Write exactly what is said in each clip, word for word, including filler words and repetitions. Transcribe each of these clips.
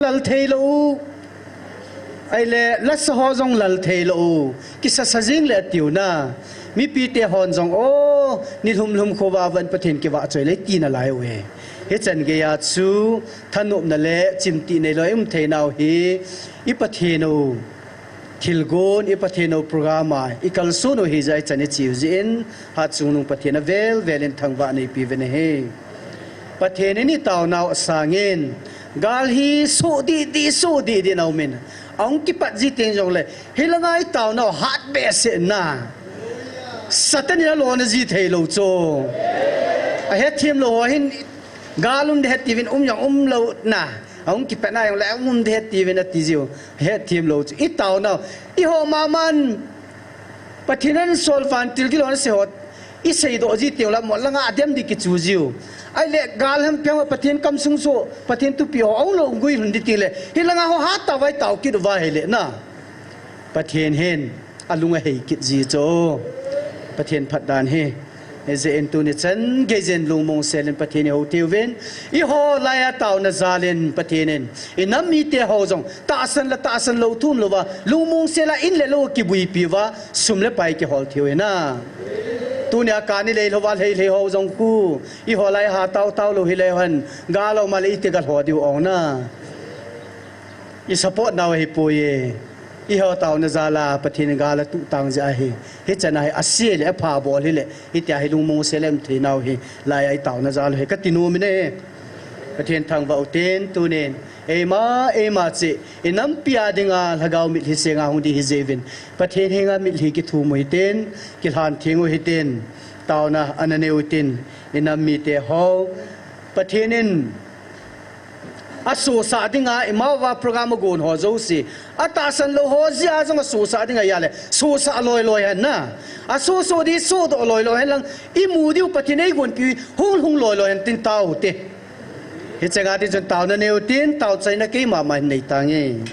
lal thei lou u. Ahile, lasa ho jong lal thei lou u. Kisasa jing le atiu na. Mipite hon jong, o, nilhum lhum khovah vah in Pathen kivahchoi le tina lai u hi. Hichan geiya chu, thanopna le chimtih neilou a i um theinau hi, i Pathen u thilgon, i Pathen u program a i kalson u hijeh a ichan i cheu jeh in, Hatchungnung Pathen avel vel in thangvah neipi uvin ahi. Pathen in i taonau asangin, gal hi soh didi, soh didi na um in, ahung kipat ji teng jongle, hilanga i taonau hat behseh na. Satan in alona ji theilou chu. Ahetthem lou ho hin, gal um ding ahe tiuvin um jong umlou na. Ahung kipat na jongle um ding ahe tiuvin ati jiu. Hetthem lou chu. I taonau. Eiho maman Pathen in sol vantil gilou na se ho. I seidoh ji teng le mo langa adem ding kichu jiu. Ahile gal ham peng Pathen kamsung soh, Pathen thupeh ho ahung lou gui lhon ding teng le. Hilanga ho hat tao vai tao kit uva ahile na. Pathen hin alung ahei kit ji chu. Pathen phatdan hi. Hijeh in tuni chan geiyin lungmong sel in Pathen i hou thei uvin. Eiho laiya taona jal in Pathen in i nam mite ho jong tahsan le tahsan lou thum louva, lungmong sel a in le lou kibuipi uva, sum le pai kihol thei u hina. Tunia kani lei louva lhei lhei ho jong khu, eiho lai ha tao tao lou hile hen, gal um a le iti ga lho diu ong na. I support nau ahipoi e. Eiho taona jal a Pathen in gal atuh tang jeh ahi. Hichan a hi ase le apha bol hile, hitia hi lungmong sel a um theinau hi, laiya i taona jal u hi kati nom in ahi. Pathen thangvah u hitin tunin, eima, eima cheh, i nampi a dinga lhagao mitlhi senga hung ding hi jeh uvin, Pathen henga mitlhi kithum u hitin, kilhan theng u hitin, taona ana nei u hitin, i nam mite ho, Pathen in asosah dinga, eima uva program agon ho jouse, atahsan lou ho jeh a jong asosah dinga ahile, sosah loi loi hen na. Asoh soh ding sohdoh loi loi hen lang, i mu diu Pathen eigonpiu hung hung loi loi hen tin tao u hite. Hicheng a ding chun taona nei u hitin, tao chaina keima ma hin nei tange.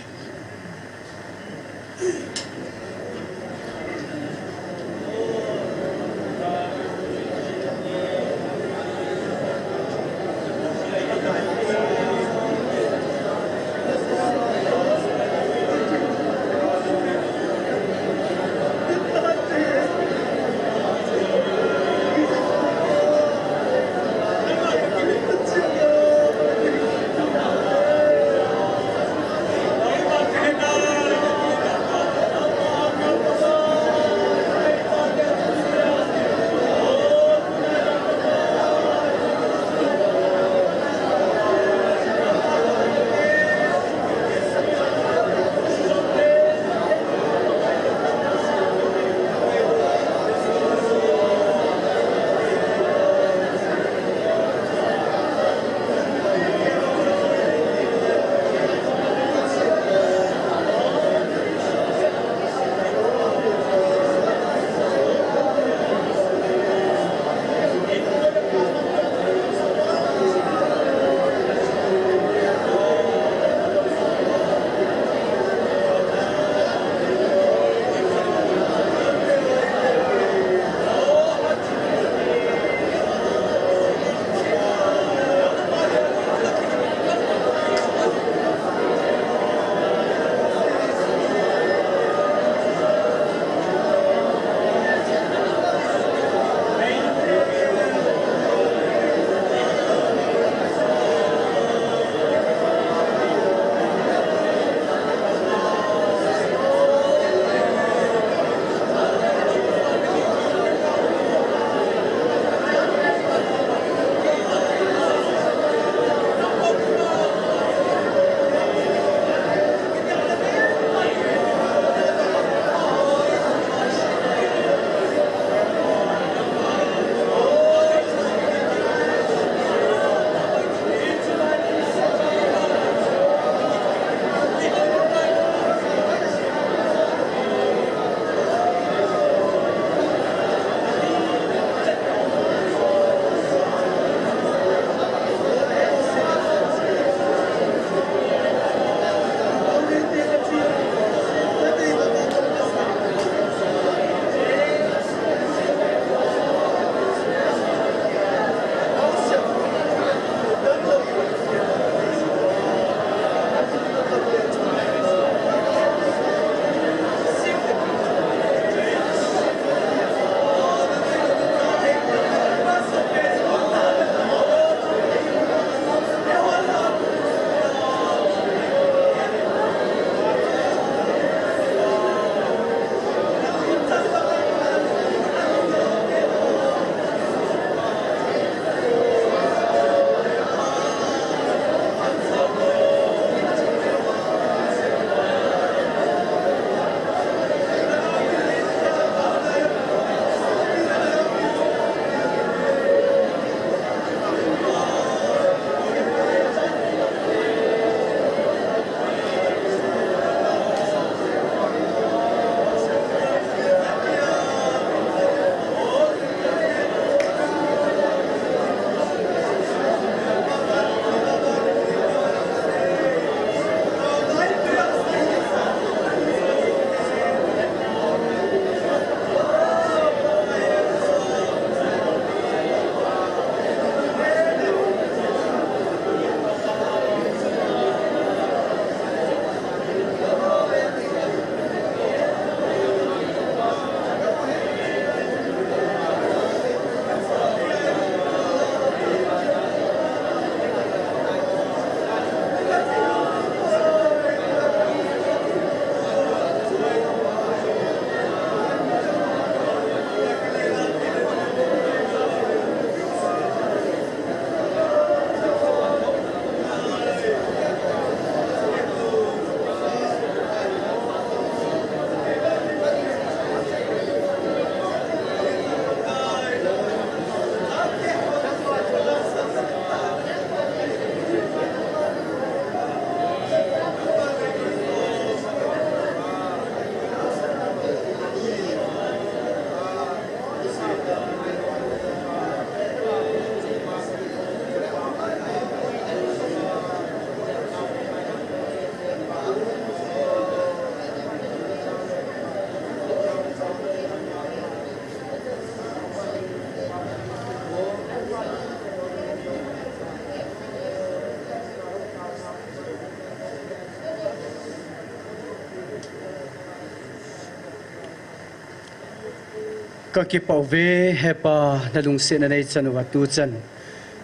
Ka kipah uve, he Pa, na lungsetna nei chan uva tu chan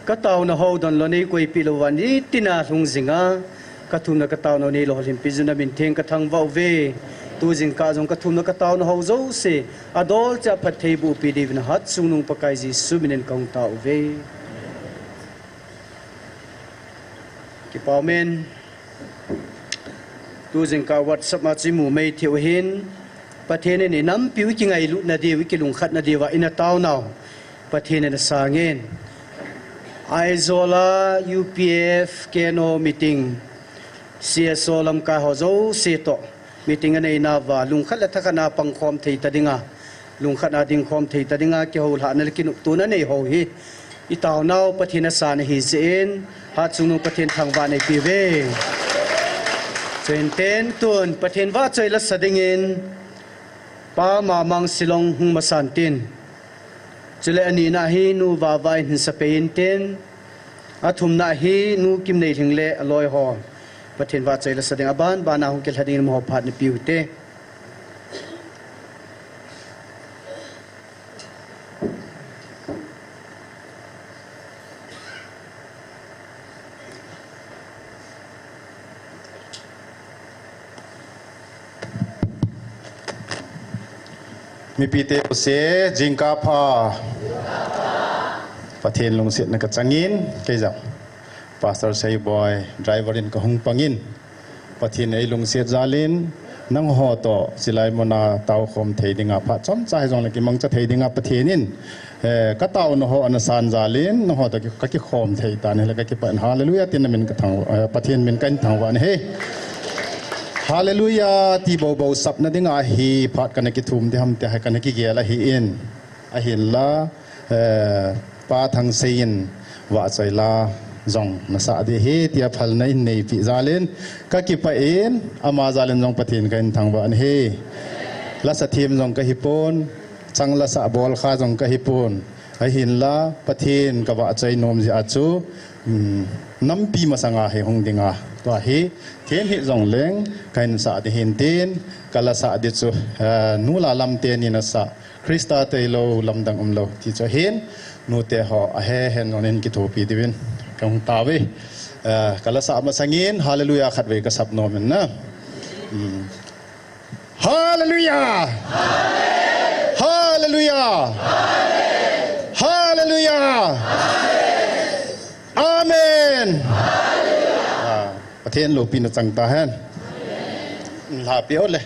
ka taona ho don lo nei koipi lou uva, nitina lhung jinga ka thumna ka taona nei lolhinpi jun na min theng ka thangvah uve. Tu jingkah jong ka thumna ka taona ho jouse adol cha phattheiboh pi diuvin Hatchungnung Pakai Jesu minin ka hung tao uve. Kipah umen. Tu jingkah WhatsApp ma chu imu mei thei u hin, Pathen in i nampiu i kingailutna diu, i kilungkhatna diuva ina taonau Pathen in asangin. Aizawl a U P F K N O meeting, C S O lamkai ho jouse toh meeting aneinauva lungkhat le thakhat a pangkhom thei ta dinga, lungkhat a dingkhom thei ta dinga kihoulhahna le kinoptona nei ho hi i taonau Pathen asa ahi jeh in, Hatchungnung Pathen thangvah nei piuve. Chuin ten tun Pathen vahchoi lasa dingin Pa Mamang Shillong hung masan tin, chule anina hi Nu Vava in hin sapei in tin, athumna hi Nu Kimneilhing le aloi ho Pathen vahchoi lasa ding, aban bana hung kilha dingin amaho phat na piu hite. Mipite jouse, jingkah pha. Pathen lungsetna ka changin, kei jong Pastor Seiboi, driver in ka hung pangin, Pathen in eilungset jalin, nangho toh chilai muna taokhom thei dinga, phat chomcha hijongle kimangcha thei dinga Pathen in, eh, ka taona ho ana san jalin, nangho toh ki, ka kikhom thei tan ahile ka kipah in, Hallelujah, tin na min ka thang, eh, Pathen min ka hin thangvah in ahi. Hallelujah ti boubou sapna dinga hi phat kana kithum ding ham tia hi kana kigel ahin. Ahinla, eh, Pa Thangsei in vahchoi la jong nasah ding ahi tia phalna in neipeh jalin ka kipah in, ama jalin jong Pathen ka hin thangvah in ahi. Lasa them jong ka hipon, chang lasa bolkha jong ka hipon. Ahinla, Pathen ka vahchoi nom jeh a chu, um, nampi masanga hi hung dinga, tua hi them hih jongleng ka hin sah ding ahin tin, ka lasah ding chu, eh, Nu Lalam teni nasah Christa Tailou Lamdang Umlou ti chu ahin, nute ho ahe hen jong in kithopi diuvin ka hung tao uve. Eh, ka lasah masangin Hallelujah khatvei ka sap nom in na. Um. Hallelujah! Hallelujah! Hallelujah! Amen! Ah, Pathen loupina chang tahen. Lhapi ole.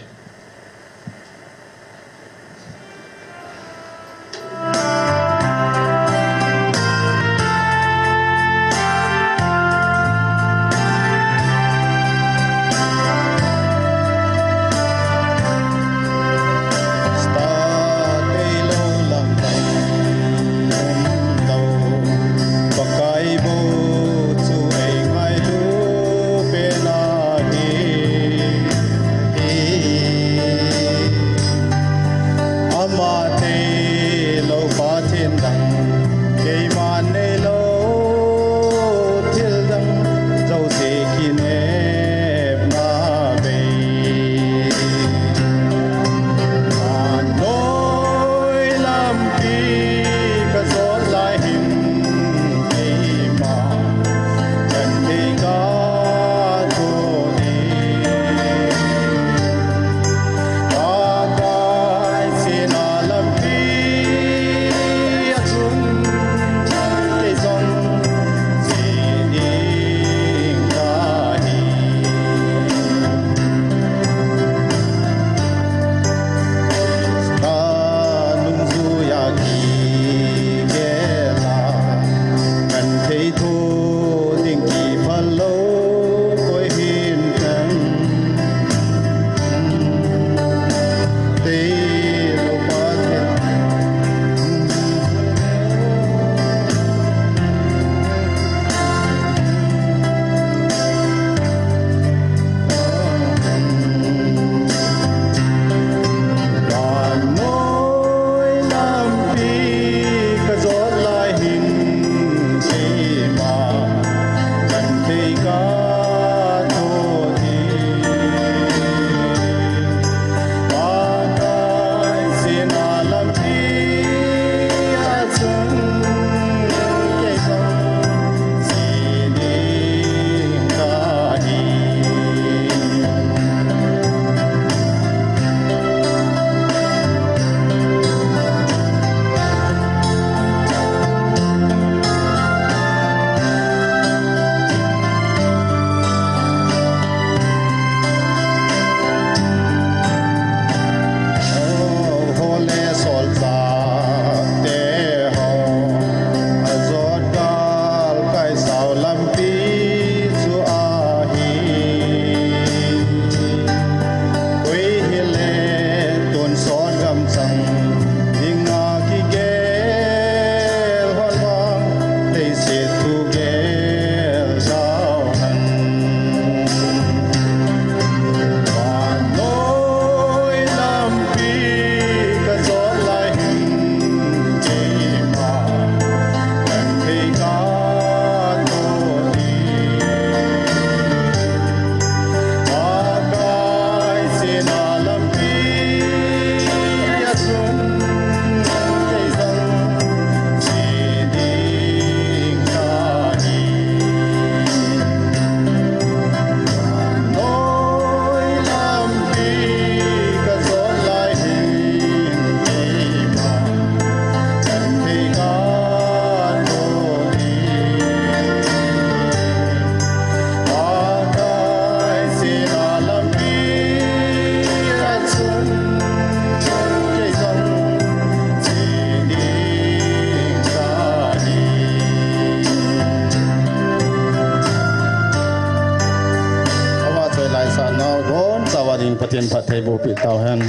Pathen phattheiboh peh tauhen.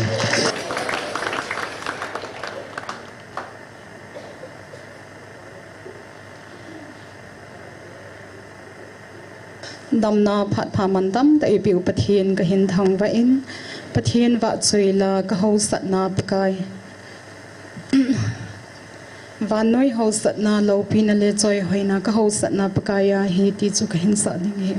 Damna phat pha mantam tah eipeh u Pathen kahin thangvah in, Pathen vahchoila kahaosatna Pakai. Vannoi haosatna, loupina le choihoina kahaosatna Pakai ahi ti chu kahin sah ding ahi.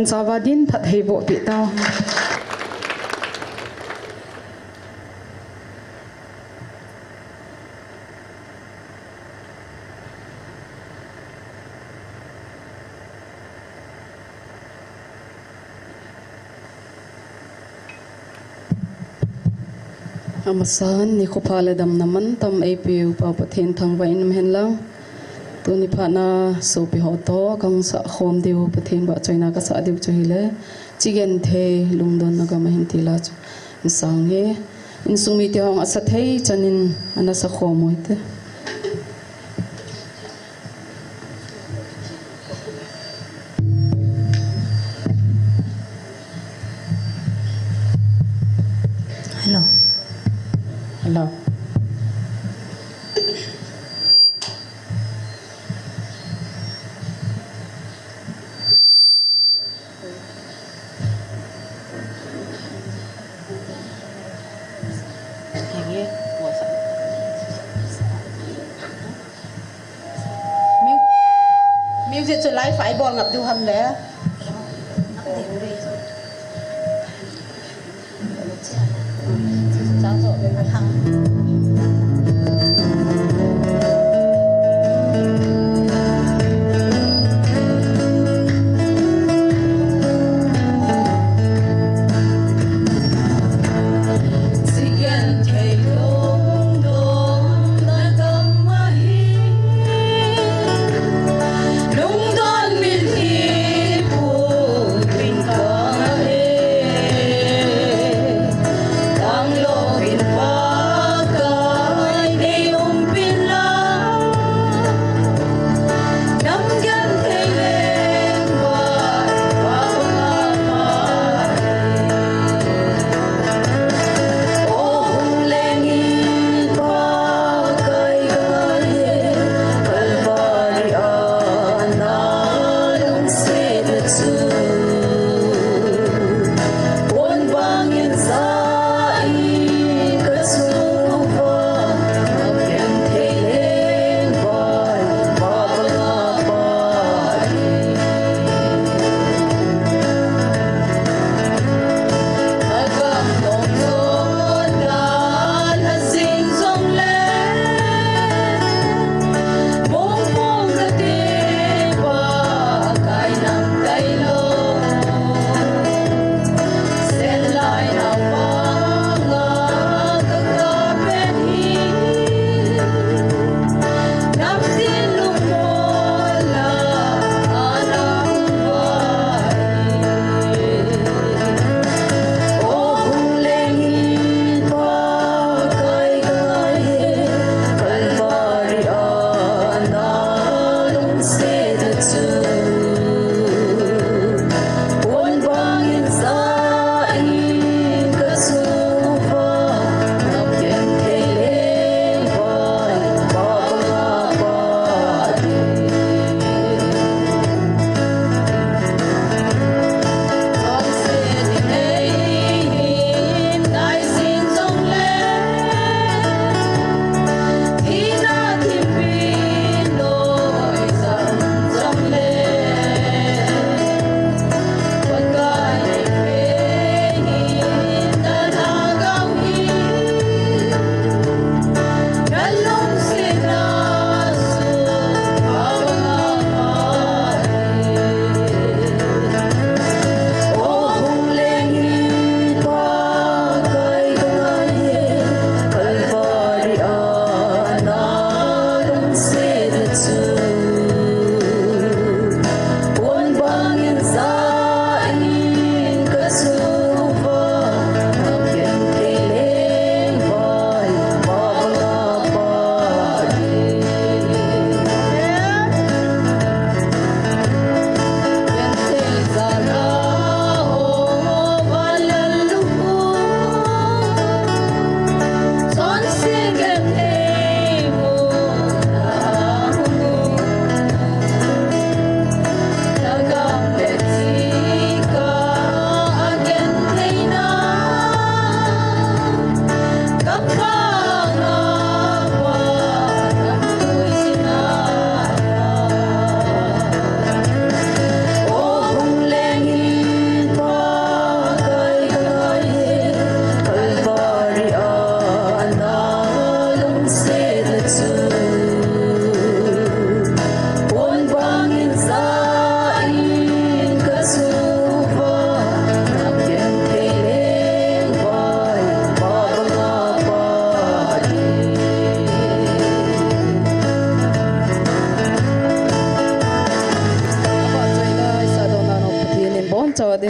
Chava din phat hei boh pi tau. Amasan, nikho pha le damna mantam eipeu Pa Pathen thangvah in um hen lang. Tuni phat na sopi ho toh kahung sah khom diu, Pathen vahchoina kasah diu chu hile, chi genthei lungdonna gam ahin ti la chu. Insang hi, insung mite hung asa thei chan in ana sa khom u hite. Hello. Hello. Mu-, music chu live a ibol ngap diu ham le.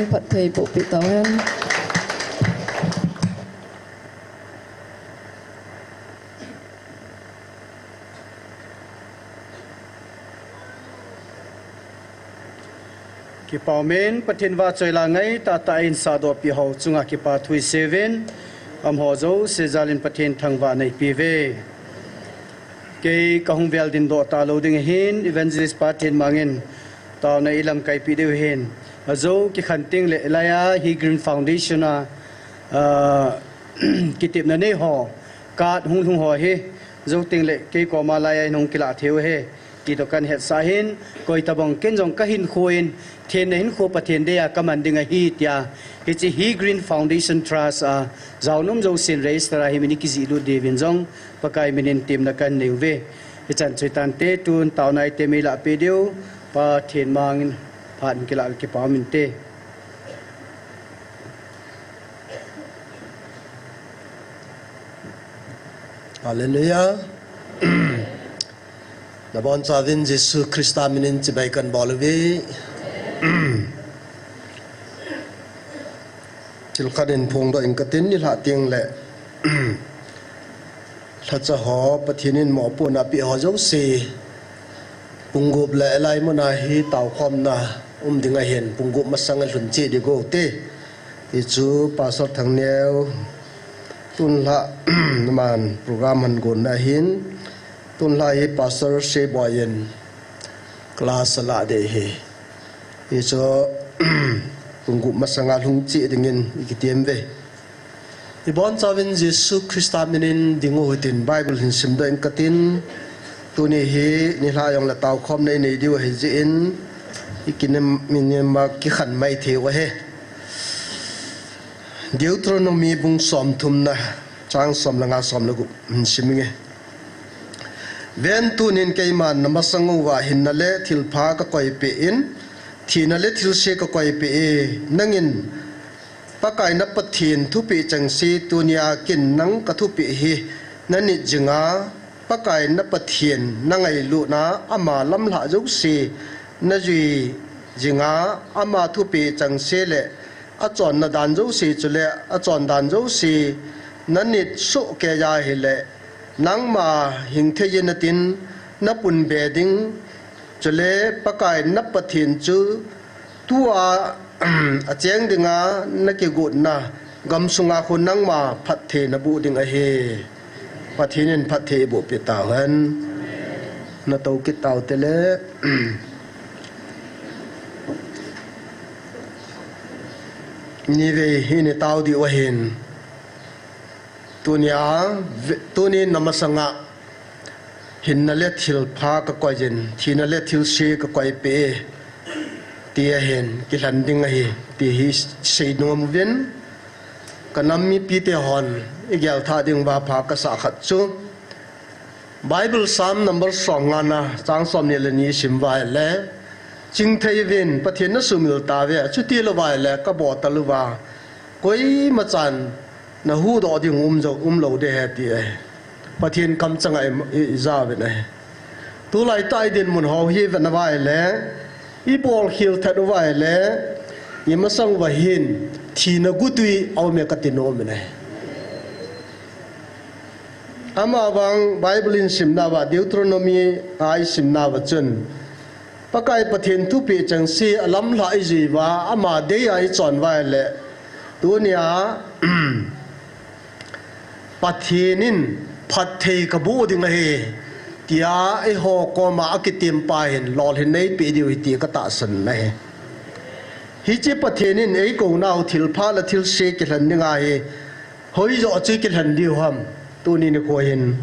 Phatthei boh peh tauhen. Kipah umin, Pathen vahchoi la ngai tahtah in sahdoh peh ho chunga kipathu isei uvin, amaho jouse jal in Pathen thangvahna ipeh uve. Kei kahung vel dingdoh talou ding ahin, Evangelist pa Thenmang in taona eilamkai peh diu ahin. Ajou kikhen teng le laiya hi Green Foundation a, ah, kitepna nei ho, card hung lhung ho hi, jou teng le kei koma laiya hin hung kilah thei u ahi, ti toh kahin hetsah in, koi tabang ken jong kahinkho in, thenna hinkho Pathen deiya kaman ding ahi tia, hiche hi Green Foundation Trust a, jaonom jousen register a hi min ikijih lut diuvin jong, Pakai minin temna kahin nei uve. Hichan chu hitante, tun taona item eilah peh diu, pa Thenmang in phat in kilah le kipah um inte. Hallelujah. Nabonchauvin Jesu Christa minin chibai kahin bol uve. Thil khat in phongdoh ing katin, nilhah teng le lhacha ho, Pathen in mopohna apeh ho jouse, pung gup le elai muna hi taokhomna um ding ahin, pung gup masanga lhun cheh ding uvin te. Hichu Pastor Thangneo, tunlhah aman program ahin gonna ahin, tunlhah hi Pastor Seboi in class alah ding ahi. Hichu pung gup masanga lhung cheh dingin ikitem uve. Ibonchauvin Jesu Christa minin dingu hitin, Bible hin simdoh ing katin, tuni hi nilhah jong le taokhomna inei diu ahi jeh in, ikinem, ikinem a kikhen mai thei u ahi. Deuteronomy bung somthumna, chang som le nga, som le gup hin sim inge. Ven, tunin keiman namasang uva hinna le thilpha kakoipeh in, thina le thilse kakoipeh e, nangin Pakai na Pathen thupeh chengse tunia ken nang kathupeh hi nanit jinga, Pakai na Pathen nangailutna ama lamlhah jouse najui jinga, ama thupeh chengse le achonna dan jouse chule achondan jouse nanit sohkeiya ahile, nangma hingthei in natin napunbe ding, chule Pakai na Pathen chu tua acheng dinga nakigotna gamsunga khu nangma phatthei naboh ding ahi. Pathen in phatthei eiboh peh tauhen. Natou kit taute le. Nivei hi nei tau diu ahin. Tunia, ve-, tunin namasanga hinna le thilpha kakoi in, thina le thilse kakoipeh e, ti ahin, kilhen ding ahi, ti hi seinom uvin, kanam mipite hon igel thah diuva pha kasah khat chu, Bible Psalm number somngana, chang somni le ni isim uva ahile, chingthei uvin, Pathen nasumil tauve, chutilou va ahile, kaboltal uva, koimachan nahuhdoh ding umjo, umlou ding ahi, ti ahi. Pathen kamchanga i, i, ijauvin ahi. Tulai tah idinmun ho hi vet uva ahile, ibolkhel thet uva ahile, imasang uva hin thina gutui aume kati nom in ahi. Amavang Bible in simnauva, Deuteronomy a isimnauva chun, Pakai Pathen thupeh chengse alamlhah ijui uva, ama deiya ichon uva ahile, tunia Pathen in phatthei kaboh ding ahi, tia eiho koma akitempa hin lolhinna eipeh diu ahi ti katahsan ahi. Hiche Pathen in eikou nau thilpha le thilse kilhen dinga hi, hoijoh chu kilhen diu ham, tuni nikho hin.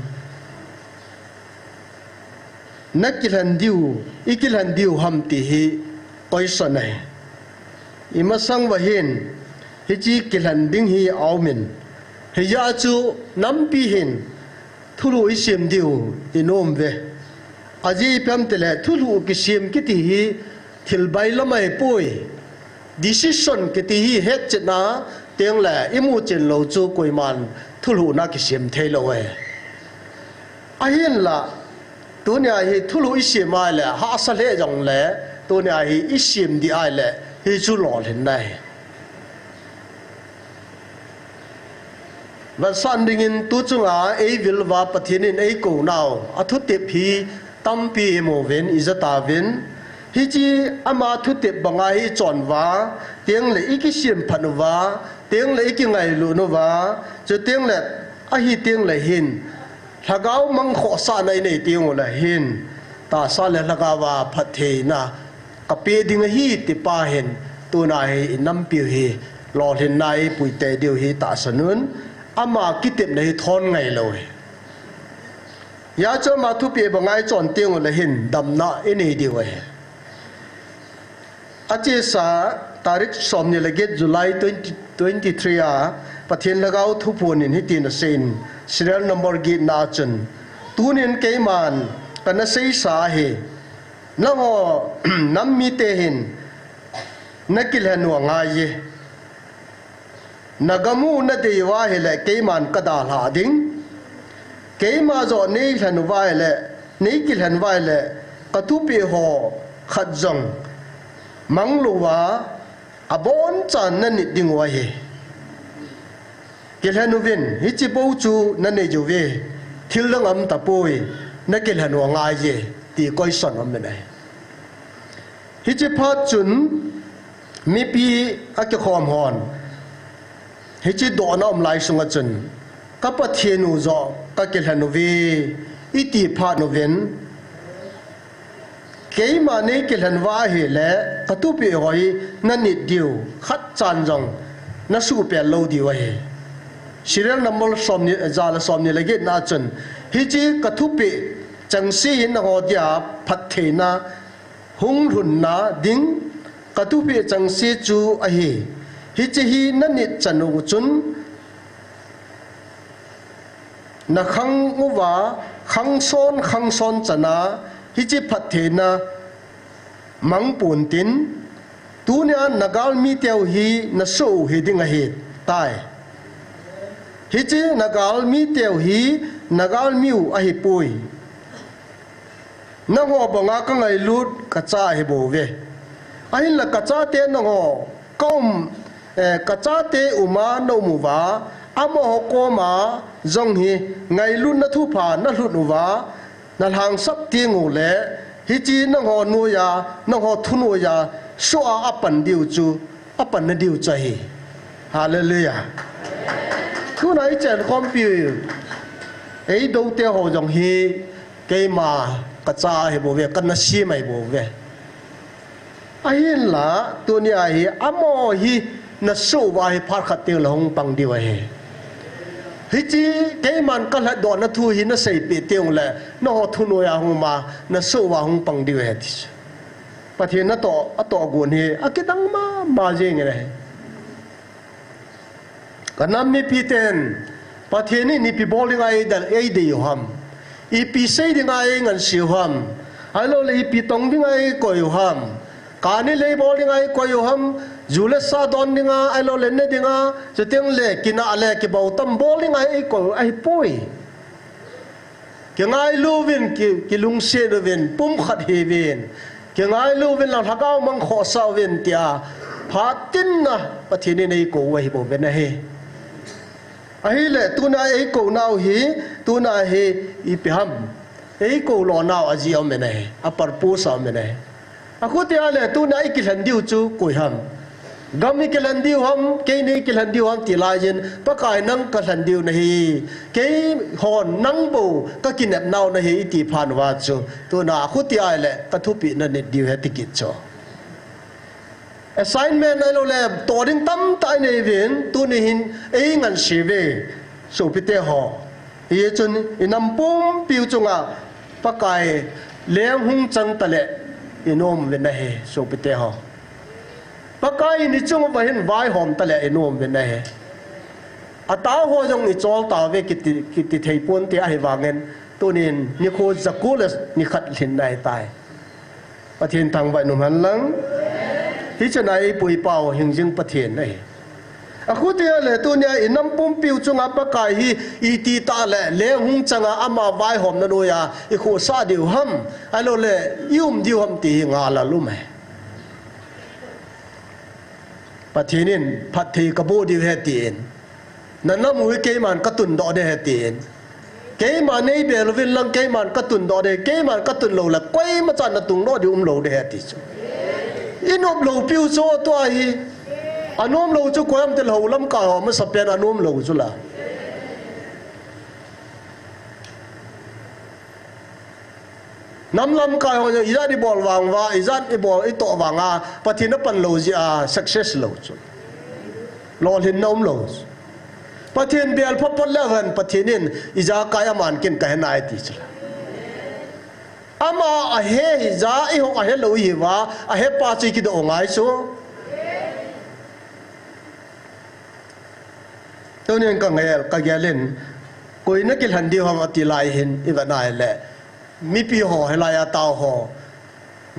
Nakilhen diu, ikilhen diu ham ti hi question ahi. Imasang uva hin, hiche kilhen ding hi aumin. Hijeh chun nampi hin, thulhuh isem diu inom uve. Ajeh ipi ham itile, thulhuh kisem kiti hi thil bailam ahipoi. Decision kiti hi hetchetna tengle imuchen lou chu koiman thulhuhna kisem theilou ahi. Ahinla, tunia hi thulhuh isem ahile, hahsa lheh jongle, tunia hi isem ding ahile, hichu lolhinna ahi. Vetsah dingin tu chunga eivil uva Pathen in eikou nau, athutep hi tampi imu uvin, ijat uvin. Hiche ama thutep banga hi ichon uva, tengle ikisemphat uva, tengle ikingailut uva, chutengle ahi tengle hin, lhagao mang khohsahna inei teng uleh hin, tahsa le lhagao a phattheina kapeh ding ahi tipa hin, tuna hi inampiu hi lolhinna eipui tei diu hi tahsan un, ama kitepna hi thon ngailou hi. Hijeh chun ama thupeh banga ichon teng uleh hin, damna inei diu ahi. Achesa tarik somni le get July twenty twenty-three a Pathen Lhagao Thuphon in hitin aseiyin, serial number getna a chun, tunin keiman kana seisa ahi, nangho nam mite hin nakilhen u angaiye. Nagam u nadei uva ahile keiman kadalhah ding. Keima joh neilhen uva ahile, neikilhen uva ahile, kathupeh ho khat jong manglouva, abonchan nanit diu ahi. Kilhen uvin, hiche bou chu nanei uve, thil dang aum tapoi, nakilhen u angaiye, ti question aum in ahi. Hiche phat chun, mipi akikhom hon, hiche dohna um lai sunga chun, ka Pathen u joh kakilhen uve, iti phat uvin, keima neikilhen uva ahile, kathupeh ho hi nanit diu, khatchan jong nasuhpel lou diu ahi. Serial number somni, ja le somni le getna a chun, hiche kathupeh chengse hi nangho dia phattheina hung lhunna ding kathupeh chengse chu ahi. Hiche hi nanit chan u chun, nakhang uva, khangson, khangson chana, hiche phattheina mang pontin, tunia nagalmi teu hi nasoh u hiding ahitai. Hiche nagalmi teu hi nagalmi u ahipoi. Nangho banga kangailut kacha ahibouve. Ahinla kachate nangho kaum, eh, kachate uma naum uva, amaho koma jong hi ngailutna thupha nalhut uva, nalhangsap teng uleh, hiche nangho noiya, nangho thunoiya, soh a apan diu chu, apanna diu chu ahi. Hallelujah. Tuna ichenkhompi, eidoute ho jong hi, keima kacha ahibouve, kanasem ahibouve. Ahinla, tunia hi, amaho hi nasoh uva hi phat khat tengle hung pang diu ahi. Hiche keiman kalhatdohna thu hi naseipeh teng uleh, nangho thunoiya hung uma, nasoh uva hung pang diu ahi ti chu. Pathen natoh, atohgon hi akidang mama jengin ahi. Kanam mipiten, Pathen in ipi bol dinga eidal, eidei u ham? Ipi sei dinga eingansei u ham? Ahiloule ipi tong dinga eikoi u ham? Kani lei bol dinga eikoi u ham? Ju le sa don dinga, ahiloule ne dinga, chutengle kinah le kibou tam bol dinga eikoi u ahipoi. Kingailu uvin, ki, kilungset uvin, pumkhat hiuvin. Kingailu uvin lang lhagao mang khohsah uvin tia, phat tinna Pathen in eikou u ahibouve ahi. Ahile, tuna eikou nau hi, tuna hi ipi ham? Eikou lonau ajeh aume ahi, a purpose aume ahi. Akhutia le, tuna ikilhen diu chu koi ham? Gam ikilhen diu ham, kei neikilhen diu ham ti laiyin, Pakai nang kalhen diu nahi, keihon nang bou kakinepnau nahi iti phat uva chu, tuna akhutia le, kathupeh nanit diu ahi ti kit chu. Assignment ahiloule, toh ding tamtah inei uvin, tuni hin eingansei uve, sopite ho. Hichun inam pumpiu chunga Pakai leng hung chang tale inom uve ahi, sopite ho. Pakai in ichung uva hin vaihom tale inom uve ahi. Atao ho jong ichol tauve kiti, kiti thei ponte ahivangin, tunin nikho jako le nikhat lhinna ahitai. Pathen thangvah in umhen lang. Hichena eipuipau hingjing Pathen ahi. Akhutia le tunia inam pumpiu chunga Pakai hi iti tah le leng hung changa ama vaihomna noiya ikhohsah diu ham, ahiloule ium diu ham ti hi ngal a um ahi. Pathen in phatthei kaboh diu ahi tin, Nanam u hi keiman katun doh ding ahi tin. Keiman neibel uvin lang keiman katun doh ding, keiman katun lou le, koima chan natun doh ding umlou ding ahi ti chu. Inop lou piu chu tua hi. Anom lou chu koi ham ti le hou lamkai ho masapen anom lou chu la. Nam lamkai ho jong ijat ibol vang uva, ijat ibol itoh vang a, Pathen apan lou jeh a success lou chu. Lolhinna umlou chu. Pathen bel phapat leu hen, Pathen in ijakai aman ken kahe nai ti chu. Ama ahe hija, eiho ahe lou ihiuva, ahepa chu ikidoh ngai chu. Tunin kagel, kagel in, koi nakilhen diu ham ati lai hin, ivet nai le, mipi ho, hilai a tao ho,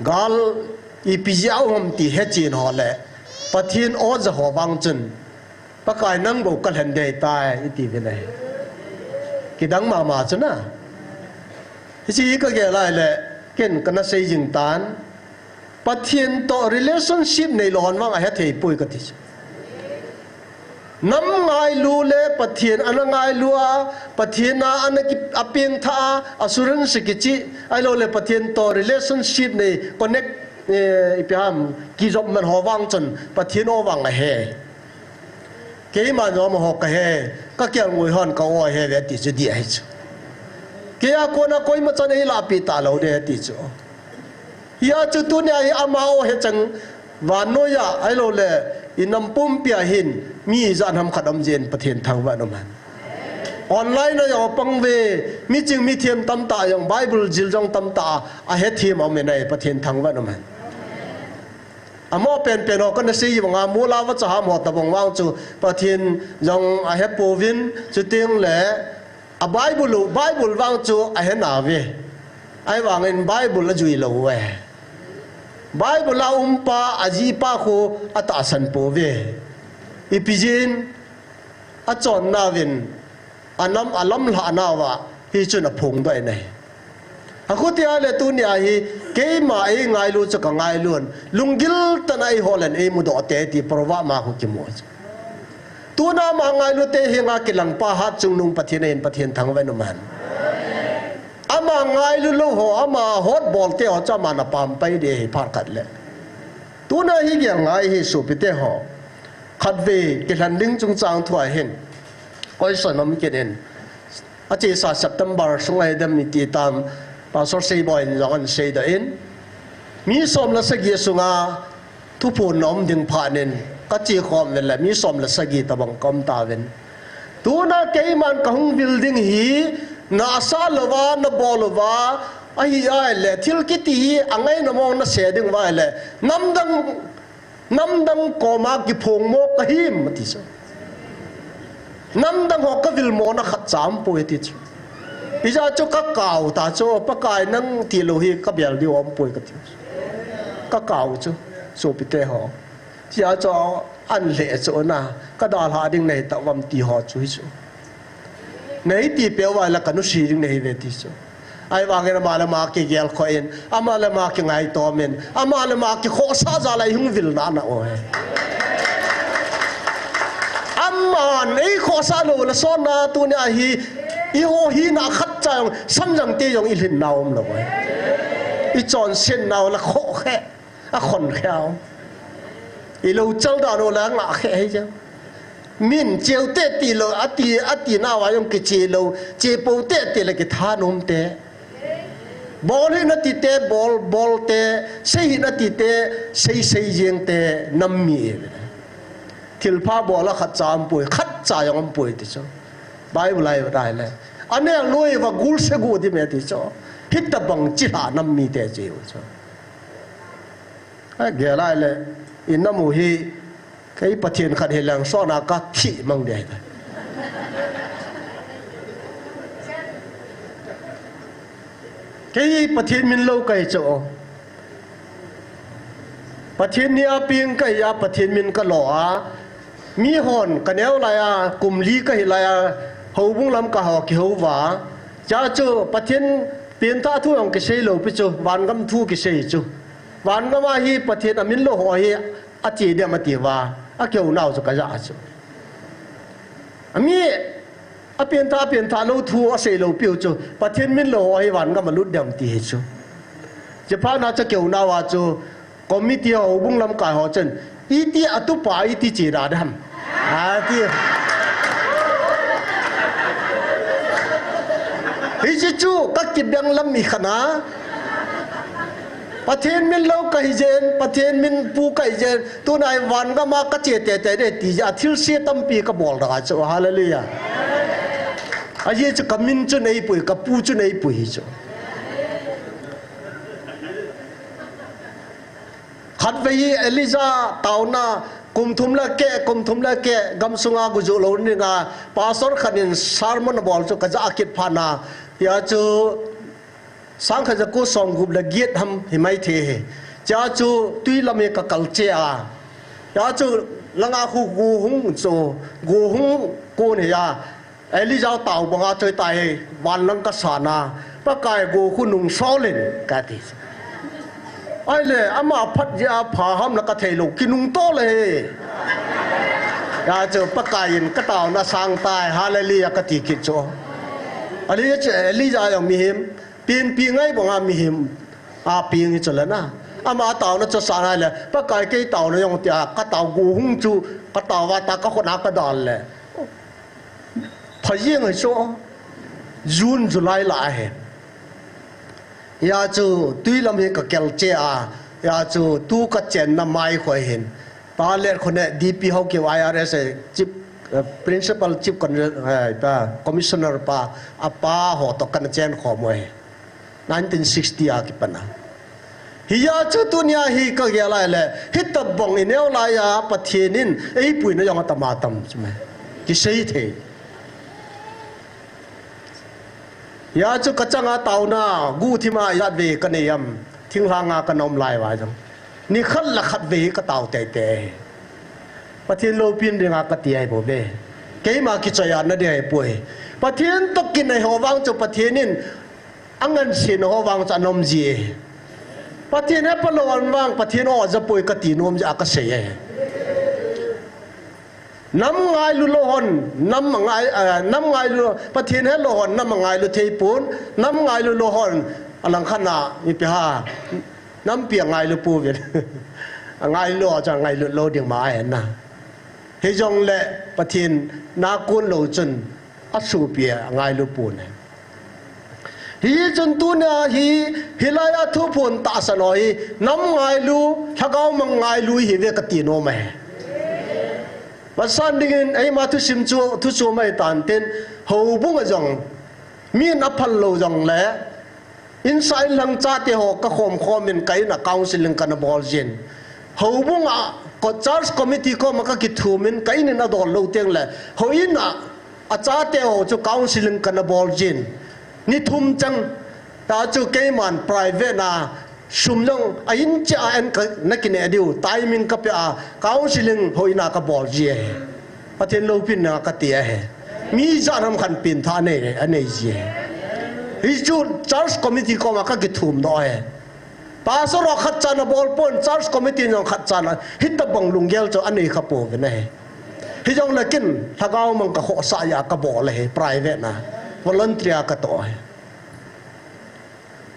gal ipi jeh a um ham ti hechen ho le, Pathen oja ho vang chun, Pakai nang bou kalhen ding ahitai, iti uvin ahi. Kidang mama chu na. Hiche hi kagel lai le, ken kana sei jing tan. Pathen toh relationship neilou hon vang ahethei poi kati chu. Nam ngailu le Pathen ana ngailu a, Pathen a ana ki, apengtha a, assurance kichi, ahilou le Pathen toh relationship nei connect, eh, ipi ham, kijop man ho vang chun, Pathen o vang ahe. Keiman jong amaho kahe, kakelngoi hon ka o ahe uve ti chu dih ahi chu. Keia kona koima chan eilahpeh talou ding ahi ti chu. Hia chu tunia hi ama o he chang vannoiya ahilou le inam pumpia hin mi ijat ham khat um jeh in Pathen thangvah in um hen. Online a jong apang uve, miching mithem tamtah jong Bible jil jong tamtah a ahethem a um in ahi, Pathen thangvah in um hen. Amaho penpen ho kana sei vang a, mol a vacha ham ho tabang vang chu Pathen jong ahe pouvin, chuteng le a Bible u, Bible vang chu ahe nauve. Ahivangin Bible ajui lou uve. Bible a umpa, ajihpa khu atahsan pouve. Ipi jeh in achon nauvin, anam alamlhah nauva, hichun aphongdoh in ahi. Akhutia le tunia hi, keima eingailu chu kangailun, lunggil tah a eiholen eimudoh te ti proverb ma khu kimu chu. Tuna ama ngailu te henga kilangpa hatchungnung Pathen ahin Pathen thangvah in um hen. Ama ngailu lou ho, ama hotbol te ho chu aman apampai ding ahi phat khat le. Tuna hi gel ngai hi sopite ho. Khatvei kilhen ding chungchang thu ahin, question um kit in. Achesa September sung ahi dem iti tam, Pastor Seiboi in jong ana seidoh in. Mi som le sagi sunga thuphon na um ding phat in, kache khom uvin le mi som le sagi tabang kaum tauvin. Tuna keiman kahung vil ding hi, nasah louva, nabol louva, ahi ahile, thil kiti hi angaina mong nasei ding uva ahile, namdang, namdang koma kiphong mo kahim, ati chu. Namdang ho kavilmo na khatcha umpoi ati chu. Hijeh chun kakao ta chu, Pakai nang tilou hi kabel diu umpoi kati chu. Kakao chu, sopite ho. Hijeh chun an lheh chu na, kadalhah ding nahi tauvam ti ho chu hichu. Nahi tipeh uva ahile kanusi ding nahiuve ti chu. Ahivangin ama le ama kigelkhoh in, ama le ama kingaitomin, ama le ama kikhohsah jal a ihung vilna ana o hi. Aman eikhohsah lou le sotna tunia hi, eiho hina khatcha jong, samjangte jong ilhinna umlou hi. Ichonsetnau le khohkheh, akhonkheh u. Ilou chal dan u le angahkheh hi jeng. Min cheu teh tilou, ati, atinauva jong kiche lou, che pou teh tile kithanom teh. Bol hih in ati teh, bol, bol teh, sei hih in ati teh, sei, sei jeng teh, nam mi. Thilpha bol a khatcha umpoi, khatcha jong umpoi ti chu. Bible a ivet ahile, anel noiuva gul segu ding me ti chu. Hitobang chilhah nam mite chu ihiu chu. Agel ahile, inam u hi, kei Pathen khat hileng sotna kathi mang ding ahitai. Kei Pathen min lou kahi chu. Pathen ni a peng kahi a, Pathen min kalo a. Mihon kaneo laiya, kum li kahi laiya, houbung lamkai ho kihouva. Chua chu Pathen pengthah thu jong kisei lou pi chu, vangam thu kisei chu. Vangam a hi Pathen a min lou ho hi ache dem atiuva, akihounau chu kaja chu. Ami apianthah, apianthah lou thu asei lou piu chu, Pathen min lou ho hi van gam a lut dem ti hi chu. Chuphat na chu keu nau a chu, committee ho bung lamkai ho chun, iti atupa, iti chi da dam. Ati. Hiche chu ka kibeng lam i khana. Pathen min lou ka hi jen, Pathen min pu ka hi jen, tuna hi van gam a ka che teitei de ti a thilse tampi ka bol da chu, hallelujah. Ajeh chu ka min chu nei pui, ka pu chu nei pui hi chu. Khatvei hi Elijah taona kum thum le keh, kum thum le keh, gam sunga gujuh lou dinga, pastor khat in sermon abol chu ka ja kit phat na, hia chu sangkhat jako somgup le get ham hi mai thei hi. Chea chu tui lam hi ka kal che a. Hia chu langa khu go hung chu, go hung kon hi a. Elijah tao banga choi tai, van lang ka sa na, Pakai go khu nung sol in, ka ti. Ahile, ama phat jeh a pha ham la ka thei lou, kinung to le hi. Hia chu Pakai in ka taona sang tai, hallelujah ka ti kit chu. Elijah chu, Elijah jong mihem, pianpi ngai banga mihem, a piang hi chu le na. Ama taona chu sa na le, Pakai kei taona jong tia, ka tao go hung chu, ka tao va ta ka khut a ka dal le. Pha jeng hi chu, June, July la ahi. Hia chu tui lam hi ka kal che a, hia chu tu ka chenna mai khoi hin. Pa Letkhone D P Haokip I R S a chief, eh, principal chief con-, eh, pa, commissioner pa, apa ho to kana chen khom u ahi. Nineteen sixty a kipan a. Hia chu tunia hi ka gel lai le, hitabang i neo lai a Pathen in eipuina jong atama tam chu me. Kisei thei. Hia chu ka changa taona, guhthim a ijat vei ka nei am, thinglhang a ka na um lai uva jong. Nikhat le khatvei ka tao teitei. Pathen loupina dinga ka ti ahi bou ve. Keima kichoiya na ding ahi poi. Pathen toh kinai ho vang chu Pathen in angansena ho vang chu anom ji e. Pathen he palou an vang, Pathen o ja poi ka ti nom ji a ka sei e. Nam ngailu lou hon, nam ngai, ah, nam ngailu, Pathen he lou hon, nam ngailu thei pon, nam ngailu lou hon, alang khat na, ipi ham, nampi angailu pouvin. Angailu a chu angailu lou ding ma ahi na. Hijongle Pathen na kon lou chun, asopi angailu pon e. Hichun tunia hi, hilai a thuphon tahsan ho hi, nam ngailu, lhagao mang ngailu ihi uve ka ti nom e. Vasan dingin, eima thusim chu, thu chu mai tan tin, houbung a jong, min aphal lou jongle, insung inlang chate ho ka khom khom in ka in a counseling kana bol jin. Houbung a, ko church committee koma ka kithum in ka in in adol lou teng le, houin a, achate ho chu counseling kana bol jin. Ni thum chang, ta chu keiman private na, sum jong a in cheh a en ka na kineh diu, timing ka pe a, counseling houin a ka bol ji e. Pathen loupina ka ti ahi. Mi ijat ham khat pengthah nei, anei ji e. Hichu church committee koma ka kithum doh e. Pastor ho khat chan abol pon, church committee jong khat chan a, hitabang lunggel chu anei kha pouvin ahi. Hijongle ken, lhagao mang ka khohsah a ka bol ahi, private na, volunteer ka toh ahi.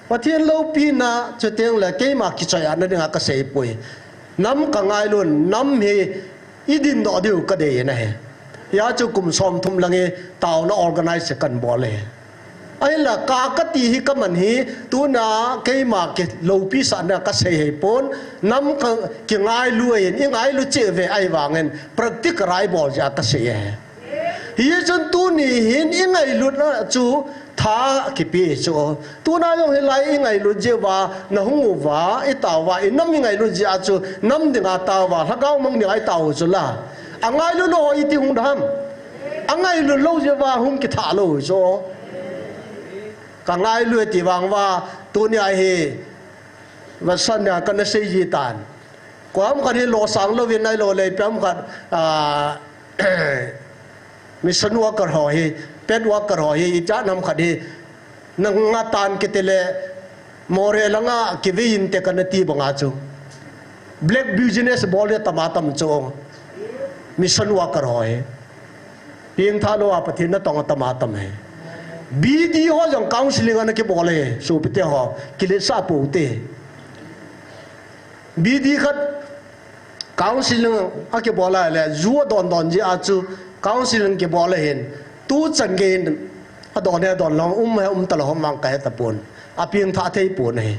Pathen loupina, chuteng le keima kichoiya na dinga ka sei poi. Nam ka ngailu, nam hi i dindoh diu ka dei na ahi. Hia chu kum somthum lang hi taona organize kana bol e. Ahinla ka, ka ti hi ka man hi, tuna keima kiloupi sahna ka sei hei pon, nam ka kingailu ahin, i ngailu cheh uve ahivangin, practical a i bol jeh a ka sei e. Hichun tuni hin i ngailutna chu tha kipe chu. Tuna jong hilai i ngailut jeh uva, na hung uva, i tao uva, i nam i ngailut jeh a chu, nam dinga tao uva, lhagao mang dinga i tao u chu la. Angailu lou ho iti hung dem. Angailu lou jeh uva hung kitha lou u chu. Ka ngailu e ti vang uva, tunia hi, vasan nia kana sei ji tan. Koiham khat hi losang louvin ahilou le, ipi ham khat, ah, mission worker ho hi, pet worker ho hi, ichan ham khat hi, na nga tan kiti le, Moreh langa kivei inte kana ti banga chu. Black business bol le tama tam chu. Mission worker ho hi. Pengthah lou a Pathen natong atam atam ahi. B D ho jong counseling ana kibol e, sopite ho, kiletsah pou te. B D khat counseling akibol a le, ju adon don jeh a chu counseling kibol ahin, tuchan gei in adon he adon lou, um he um talou ham vang kahe tapon. Apengthah thei pon ahi.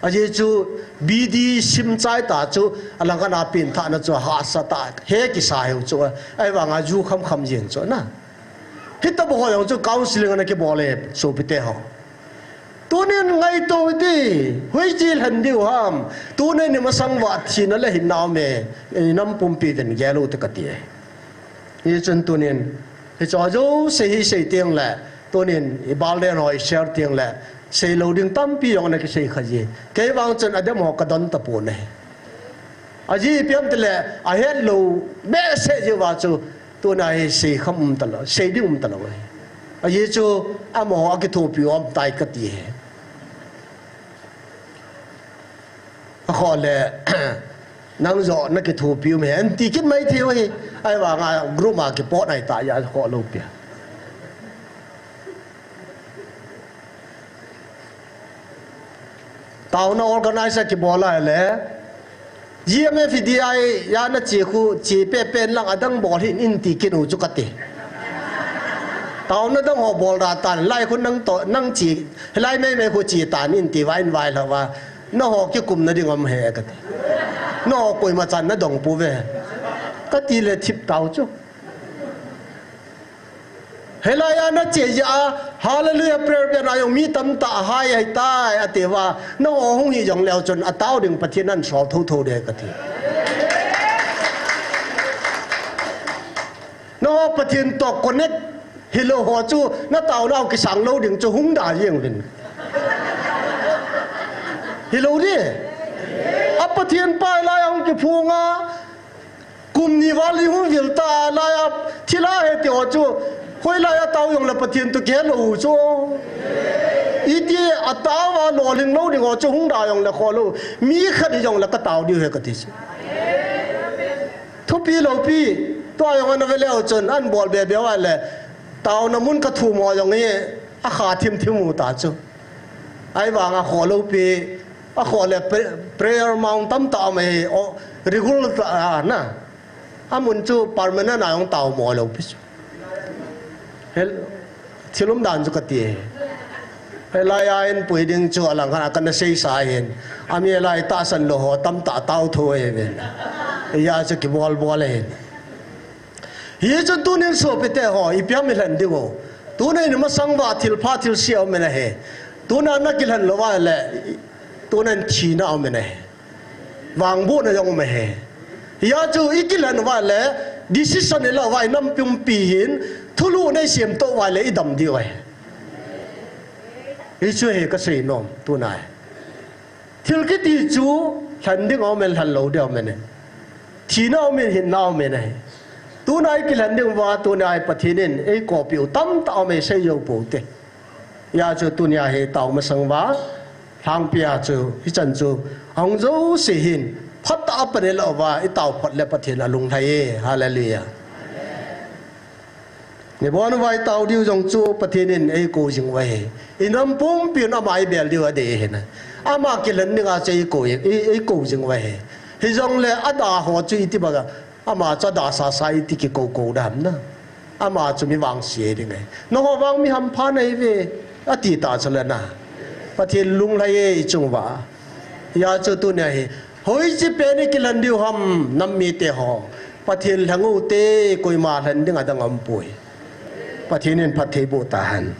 Ajeh chu B D sim chai ta chu, alang khat a pengthahna chu hahsa tah he kisa hiu chu, ahivang a ju kham kham jeng chu na. Hitobang ho jong chu counseling ana kibol e, sopite ho. Tunin ngaito hite, hoiche lhen diu ham. Tuni ni masang uva thina le hinna um e, inam pumpi uvin gel u te kati e. Hichun tunin, hiche jouse hi sei teng le, tunin i bal den ho i share teng le, sei lou ding tampi jong ana kisei kha ji. Kei vang chun adem ho kadon tapon ahi. Ajeh ipi ham itile, ahet lou behseh jeh uva chu, tuna hi sei kham um talou, sei ding um talou ahi. Ajeh chu, amaho akithopi u um tai kati ahi. Akhoh le, nang joh nakithopi um e, anti kit mai thei u ahi. Ahivang a group a kipot nai ta a, akhoh lou pi a. Taona organize kibol a le, G M F D I a nache khu, che pepen lang adang bol hih in ti kit u chu kati. Taona dang ho bol da tan, lai khu nang toh, nang che, hilai mai mai khu che tan in ti uva, in vai lou uva. Nangho kikumna ding um e kati. Nangho koima chan nadong pouve. Kati le thip tau chu. Hilai a nache jeh a, Hallelujah prayer band a jong mi tamtah ahai ahitai, ati uva. Nangho hung hi jong leu chun atao ding Pathen in asol thotho ding kati. Nangho Pathen toh connect hilou ho chu, nataonau kisang lou ding chu hung da jeng uvin. Hilou ding. A Pathen pa hilai a hung kiphong a, kum ni val ni hung vil ta lai a, thilha he ti ho chu, hoilai a tao jong le Pathen toh kihe lou u chu. Iti a tao a lolhing lou ding ho chu hung da jong le khoh lou. Mi khat hi jong le katao diu ahi kati chu. Thupi loupi, tua jong ana ve leu chun, an bol be be uva le, taona mun kathum ho jong hi, akha thim thim u ta chu. Ahivang a khoh loupi, akhoh le pra-, prayer mount tamtah um ahi, o, regular tah a na. Amun chu permanent a jong tao mo lou pi chu. Hel, thil umdan chu kati e. Hilai a hin pui ding chu alang khat a kana seisa ahin. Ami lai tahsan lou ho tamtah tao tho ahi ven. Hijeh chun kibol bol ahin. Hichun tunin sopite ho, ipi ham ilhen diu. Tuni ni masang uva thilpha thilse aum in ahi. Tuna nakilhen lou uva le, tunin thina aum in ahi. Vangbohna jong um ahi. Hijeh chun ikilhen uva le, decision ilah uva inam pumpi hin, thulhuhna isem toh uva le idam diu ahi. Hichu hi kasei nom, tuna hi. Thil kiti chu lhen ding aum in, lhen lou ding aum in. Thina aum in, hinna aum in ahi. Tuna ikilhen ding uva, tuna hi Pathen in eikopi u tamtah aum in, sei jou pou te. Hijeh chun tunia hi tao masang uva, lhangpi a chu, hichan chu, ahung jouse hin, phatah a pan ilah uva, itao phot le Pathen alunglhai e, hallelujah. Nibon uva itao diu jong chu Pathen in eikou jing uva ahi. Inam pumpi un ama ibel diu adei ahi na. Ama kilhen dinga chu eikou, ei, eikou jing uva ahi. Hijongle ada ho chu iti banga, ama chu ada sasa iti kikou kou dam na. Ama chu mi vangse ding ahi. Nangho vang mi hampha nahiuve, ati ta chu le na. Pathen lunglhai e ichung uva. Hijeh chun tunia hi, hoiche pen ikilhen diu ham nam mite ho. Pathen lheng u te, koima lhen ding adang aum poi. Pathen in phatthei boh tahen.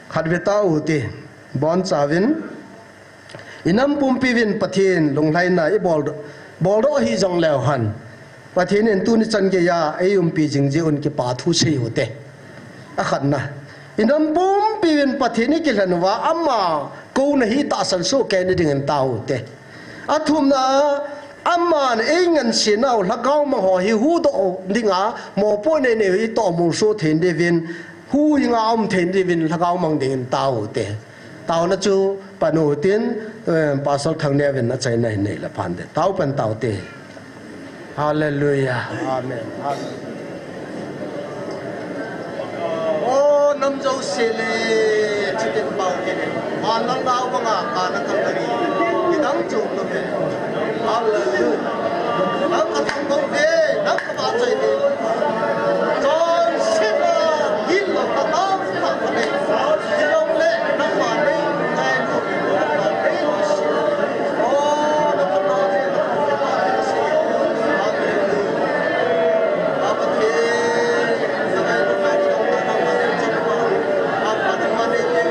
Khat ve tau te, bonchauvin, inam pumpi uvin Pathen lunglhaina ibol, boldoh hijong leu hen. Pathen in tuni chan geiya eiumpi jing jeh un kipa thu sei u te. Akhatna, inam pumpi uvin Pathen ikilhen uva ama kouna hi tahsan soh kei na dingin tao u te. Athumna, aman eingansena u lhagao mang ho hi huhdoh dinga mopohna nei nei hi tohmol soh thei diuvin, huhhinga um thei diuvin lhagao mang dingin tao u te. Taona chu pan u tin, eh, Pastor Thangneo vin achaina hin nei le phan te. Tao pan tau te. Hallelujah. Amen. Hallelujah. Jouse le, chitin pau kine. Manlang nau banga kana kangari. Midang chu to ve. Hallelujah. Nang ka thang bong ve, nang ka ba chai ve. Chonset a, hil lo ka tao, ka ba ve. Hil lo le, nang ba ve, ngai lo, nang ba ve. Oh, nang ka ba ve, nang ka ba ve. Hallelujah.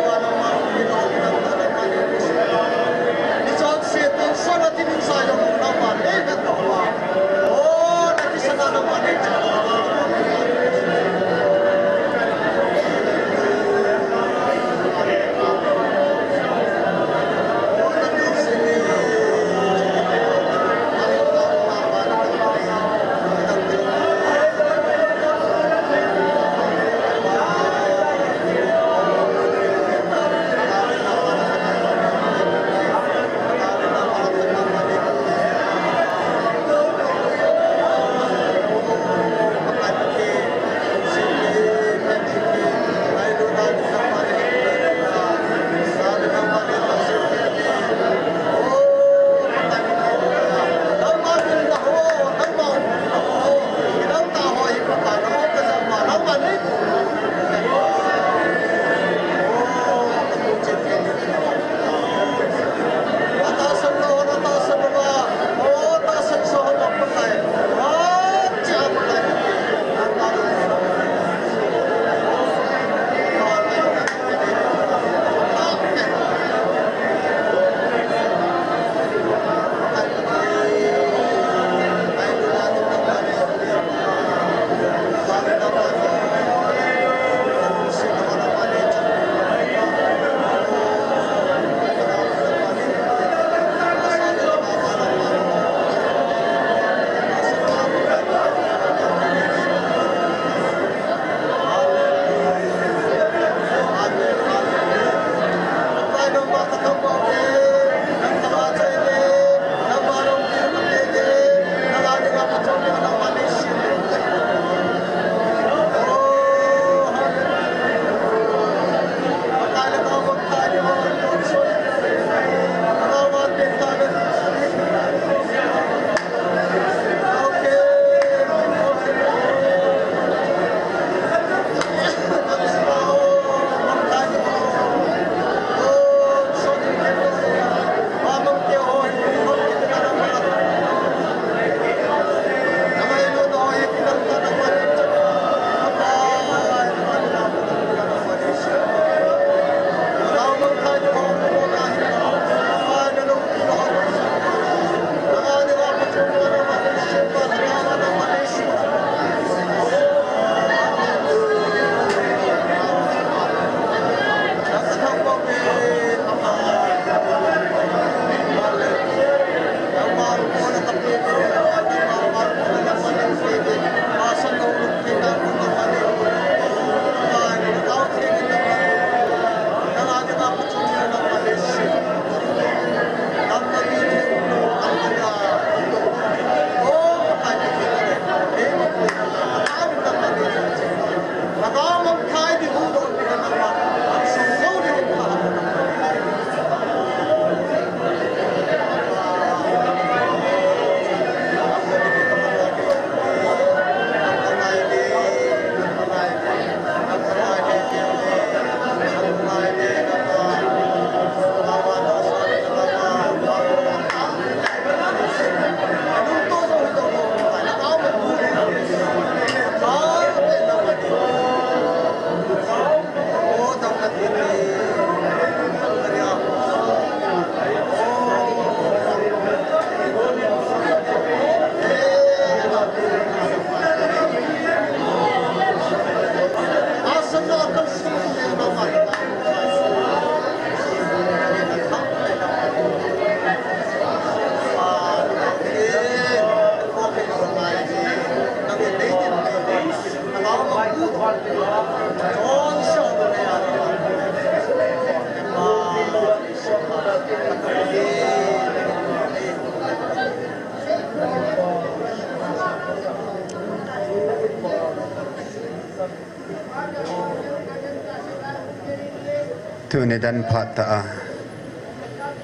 Tuni dan phat ta a,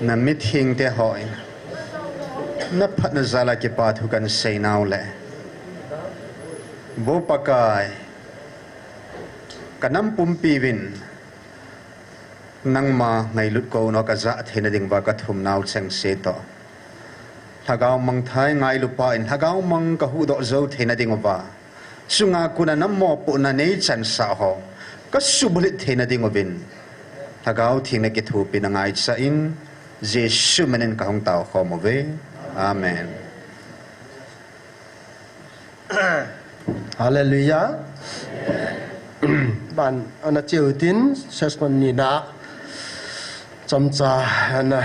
na mithengte hon na phatna jal a kipa thu kan seinau le, Vo Pakai, ka nam pumpi uvin nangma ngailut kou nau ka jah theina diuva ka thumnau chengse toh, Lhagao mangthai ngailupa in Lhagao mang ka huhdoh jou theina diuva, chunga kona na mopohna nei chansah ho ka subulhit theina diuvin, Lhagao Theng na kithopina ngaichan, Jesu min in ka hung tao khom uve. Amen. Hallelujah. Ban ana cheu tin, session ni na chomcha ana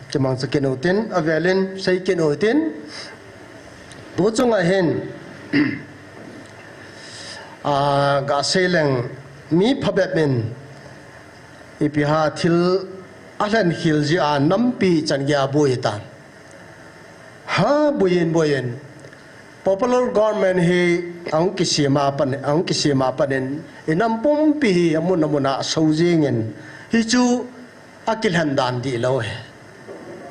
kimangcha kit u tin, avel in sei kit u tin, tu chunga hin, a, ga sei leng mi phabep in ipi ham thil a lhen khel jeh a nampi chan gei a boi tan. Ha, boiyin, boiyin. Popular government hi ahung kisem a pat, ahung kisem a pat in, i nam pumpi hi amun amun a so jing in, hichu a kilhen dan dihlou ahi.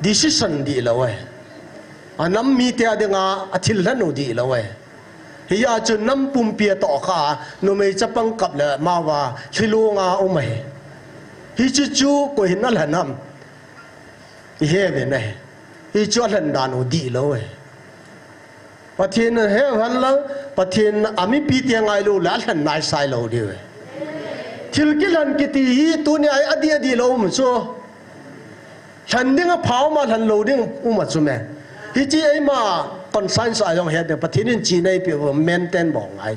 Decision dihlou ahi. A nam mite a dinga a thil lhen u dihlou ahi. Hijeh chun nam pumpi a tohkha, numei chapang kap le amavang lhilung a um ahi. Hichu chu koi hin a lhen ham? I he uvin ahi. Hichu a lhen dan u dihlou ahi. Pathen in he u hen lang, Pathen a mipite ngailu le a lhen nai sai lou diu ahi. Thil kilhen kiti hi tuni a hi adih adih lou um chu. Lhen ding a pha um a, lhen lou ding um a chu me. Hichi eima conscience a jong he ding, Pathen in chihna eipeh u maintain bol ngai.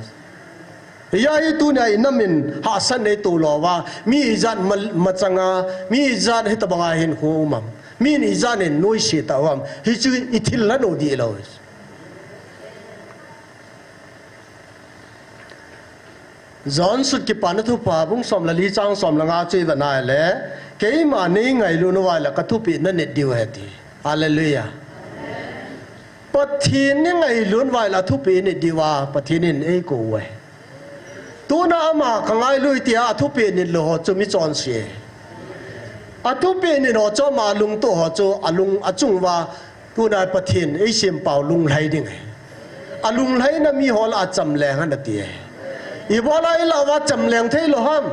Hijeh a hi tuni a i nam in hahsat nei to lou va, mi ijat ma, machang a, mi ijat hitabang a hinkho um am, mi in ijat in noise ta u am, hichu i thil lhen u dihlou. John sut Kipana Thupha bung som le li chang som le nga chu i vet na le, keima nei ngailut uva le ka thupeh na nit diu ahi ati. Hallelujah. Pathen i ngailut uva le a thupeh i nit diu a Pathen in eikou u ahi. Tuna ama ka ngailut tia a thupeh nit lou ho chu mi chonse. A thupeh nit ho chu ama lungtup ho chu a lung a chung uva tuna Pathen eisempau lunglhai ding ahi. A lunglhaina mi ho lah a cham leng hen ati ahi. Ibola i lah uva cham leng thei lou ham?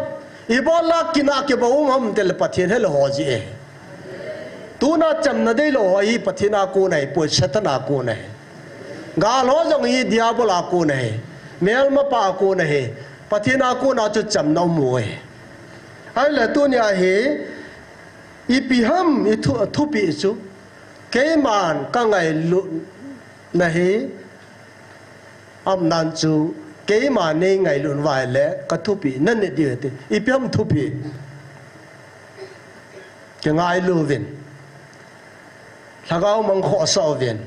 Ibola kinah kibou um ham ti le Pathen he lou ho jeh ahi. Tuna chamna deilou ho hi Pathen a kon ahi poi, Satan a kon ahi. Gal ho jong hi Diabol a kon ahi. Melmapa a kon ahi. Pathen a kon a chu chamna um u ahi. Ahile tuni a hi ipi ham i thu, thupeh chu. Keiman ka ngailut na hi, aum nan chu, keima nei ngailut uva le ka thupeh na nit diu ahi ati. Ipi ham thupeh? Kingailu uvin. Lhagao mang khohsah uvin.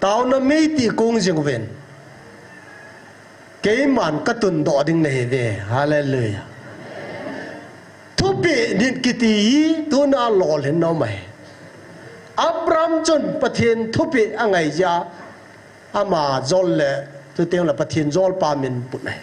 Taona mei tih kong jing uvin. Keiman ka tundoh ding nahi uve. Hallelujah. Thupeh nit kiti hi tuna lolhin nom ahi. Abraham chun Pathen thupeh angai jeh a ama jol le, chuteng le Pathen jolpa min put ahi.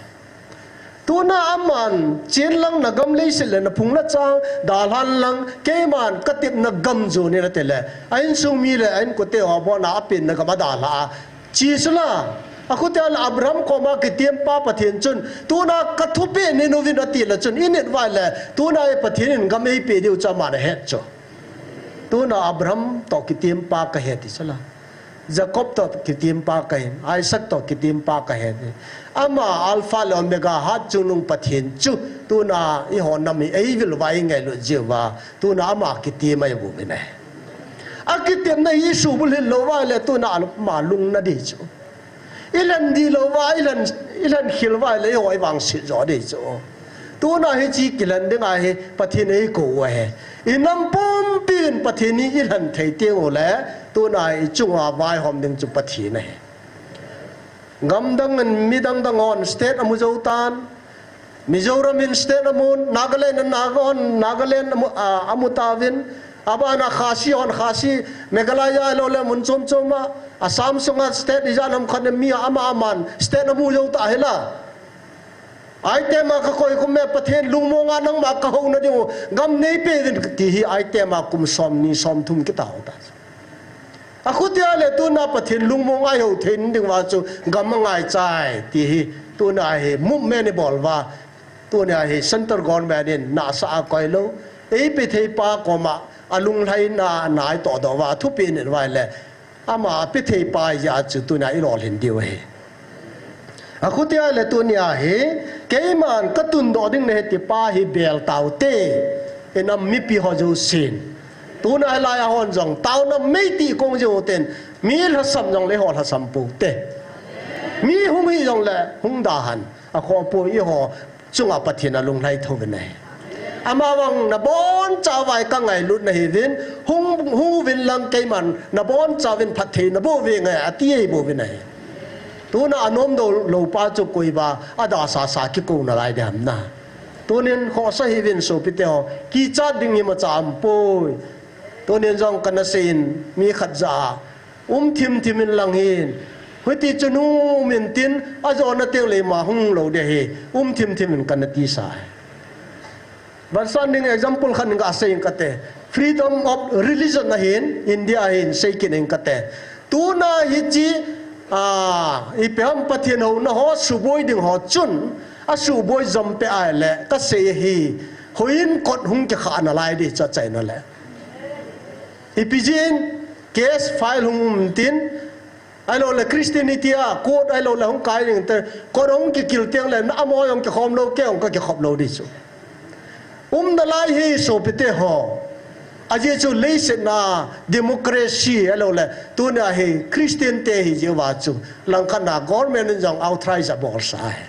Tuna aman chen lang na gam leiset le na phung na chang dalhan lang, keiman ka tepna gam jon in ati le, a insung mi le a inkote ho abona a penna gam a dalha a, Chi sula, a khote a le Abraham koma kitempa Pathen chun, tuna ka thupeh nit uvin ati le chun, i nit uva le, tuna hi Pathen in gam eipeh diu chu aman ahet chu. Tuna Abraham toh kitempa kahi ati sula. Jacob toh kitempa kahi, Isaac toh kitempa kahi ati. Ama Alpha le Omega hat chungnung Pathen chu, tuna eiho nam hi eivil uva eingailut jeh uva, tuna ama kitem ahi bouvin ahi. A kitemna hi subulhit lou uva le tuna ama lungna ding chu. I lhen dihlou uva, i lhen, i lhen khel uva le eiho i vangset jo ding chu. Tuna hiche kilhen dinga hi Pathen eikou u ahi. I nam pumpin Pathen in i lhen thei teng u le, tuna i chunga vaihom ding chu Pathen ahi. Gamdang in midang dang hon state amu jou tan. Mizoram in state amun, Nagaland in Naga hon, Nagaland amu, a, amu tauvin. Abana Khasi hon Khasi, Meghalaya lo le mun chom chom a, Assam sunga state ijat ham khat mi ama aman state amu jou ta hila. Aitema ka koi kum me Pathen lungmonga nangma ka houna diu gam nei pe din ti hi aitema kum som ni som thum kita ho ta. Akhutia le tuna Pathen lungmonga i ho thei ding va chu gam a ngai chai ti hi tuna hi movement i bol va tuna hi central government in nasa a koi lo. Ei pe thei pa koma alunglhaina nai to do va thupi ni vai le Ama a pe thei pa ja chu tuna i lolhin diu ahi. Akhutia le tunia hi, keiman ka tundoh ding nahi ti pa hi bel taute. Inam mipi ho jousen. Tuna hi lai a hon jong, tauna mei ti kong jou ten, mi lhasam jong le ho lhasam poute. Mi hung hi jong le, hung da han. Akhopo i ho, chunga Pathen alunglhai tho vin ahi. Amavang nabonchauvin ka ngailut nahi vin, hung, hung vin lang keiman nabonchauvin phattheina boh ve ngai ati ei boh vin ahi. Tuna anom do lo pa chu koi ba, adasa sa kikou nalai ding ham na. Tunin khosa hi vin sopite ho, kichat ding imacha aum poi. Tunin jong kana seiyin mi khat ja a, Um thim thim in lang hin. Hiti chun um in tin, ajona teng le ima hung lo ding ahi. Um thim thim in kana tisa ahi. Vansan ding example khat in ka sei ing kate. Freedom of religion ahin, India ahin, sei kit ing kate. Tuna hiche, a, ipi ham Pathen houna ho, suboi ding ho chun, asuboi jom peh a le, ka sei ahi. Hoiyin kot hung kikhah nalai ding chu achaina le. Ipi jeh in, case file hung um tin, ahilou le Christianity a court ahilou le hung kai ding te, court hung kikil teng le, na amo jong kikhom lou, kei jong ka kikhop lou ding chu. Um nalai hi sopite ho. Ajeh chu leiset a democracy ahilou le, tunia hi Christian te hi jeh uva chu, langkhat a government in jong authorize abol sa ahi.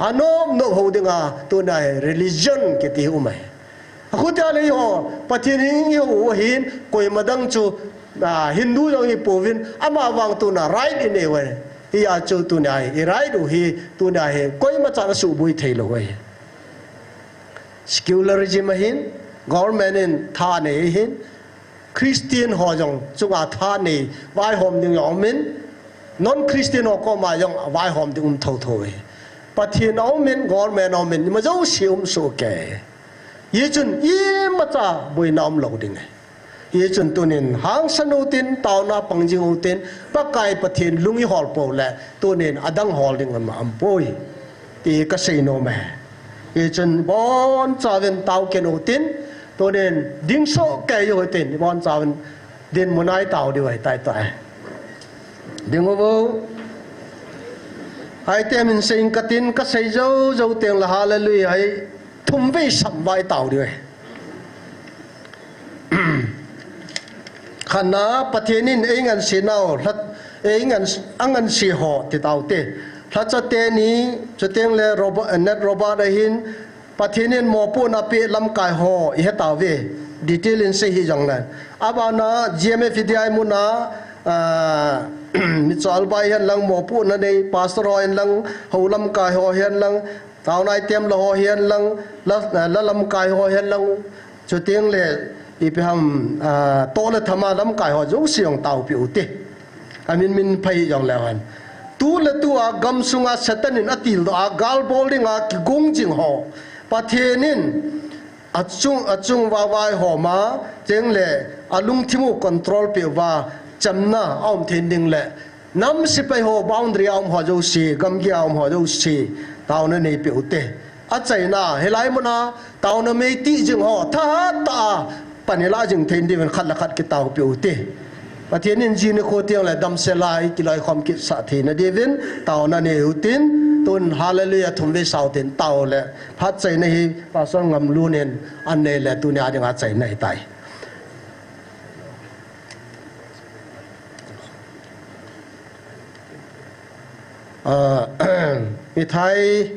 Anom nom ho dinga, tunia hi religion kiti um ahi. Akhutia le eiho, Pathen hi eiho u ahin, koima dang chu, a, Hindu jong hi pouvin, amavang tuna right inei uve. Hia chu tunia hi, i right u hi, tunia hi, koima chan asuboi thei lou uve. Secularism ahin, government in tha nei ahin, Christian ho jong chunga tha nei, vaihom ding jong um in, non-Christian ho koma jong vaihom ding um thotho uve. Pathen aum in, government aum in, ima jouse um soh kei. Hichun imacha boina um lou ding ahi. Hichun tunin hangsan u tin, taona pang jing u tin, Pakai Pathen lung i hol pou le, tunin adang hol ding ama um poi. Ti ka sei nom e. Hichun bonchauvin tao kit u tin, tunin ding soh kei u tin, bonchauvin dinmun a i tao diu ahi tai tai. Ding u vo. Aite min sei ing katin, ka sei jou jou teng le hallelujah hi thum vei sam vai tao diu ahi. Khatna, Pathen in ei ngansena u, lha, ei ngan, anganse ho ti taute. Lhacha teni, chuteng le Robert, Nat Robert ahin, Pathen in mopohna apeh lamkai ho i he tauve. Detail in sei hih jongle. Abana G M F D I muna, ah, michal bai hen lang mopohna nei, pastor ho hen lang, hou lamkai ho hen lang, taona item lou ho hen lang, la, la lamkai ho hen lang, chuteng le ipi ham, ah, toh le thama lamkai ho jouse jong taopi u te. Amin min phai jong leu hen. Tu le tu a gamsunga Satan in atildoh a, gal bol dinga kigong jing ho Pathen in achung, achung vang vaihom a, cheng le alungthim u control peh uva, chamna aum thei ding le, nam sepai ho boundary a um ho jouse, gamgi a um ho jouse, taona neipeh u te. Achaina, hilai muna, taona mei tijing ho, thahat tah a, pan ilah jing thei diuvin khat le khat kitaopi u te. Pathen in jini kho teng le damsel a i kiloikhom kitsah theina diuvin, taona nei u tin, tun hallelujah thum vei sao tin, tao le, phat chaina hi, Pastor Ngamlun in, an nei le, tunia dinga chaina hitai. Ah, Mithai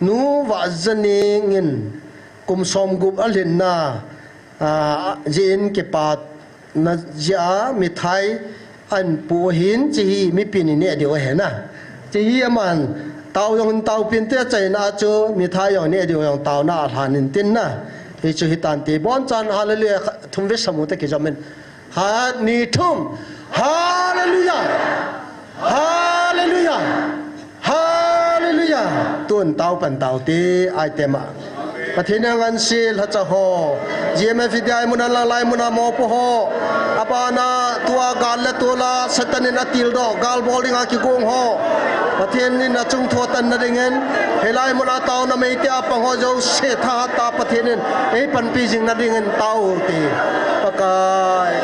nu Vahzaning in kum somgup alhinna, ah, jeh in kipatna jeh a mithai ahin pu ahin, chehi mipin ineh diu ahi na. Chehi aman tao jong hin taopin te, achaina chu mithai jong ineh diu jong taona alhan in tin na. Hichu hitante, bonchan hallelujah thum vei sam u te kijom in. Khat, ni, thum. Hallelujah. Hallelujah. Hallelujah. Tun tao pan tao ti ai tema. Pathen in anganse lhacha ho. G M F D I muna lang lai muna mopo ho. Abana tua gal le tol a Satan in atildoh gal bol dinga kigong ho. Pathen in achung thu atanna dingin. Hilai muna taona meite a pang ho jouse thahat a Pathen in eipanpi jing na dingin tao ti. Pakai.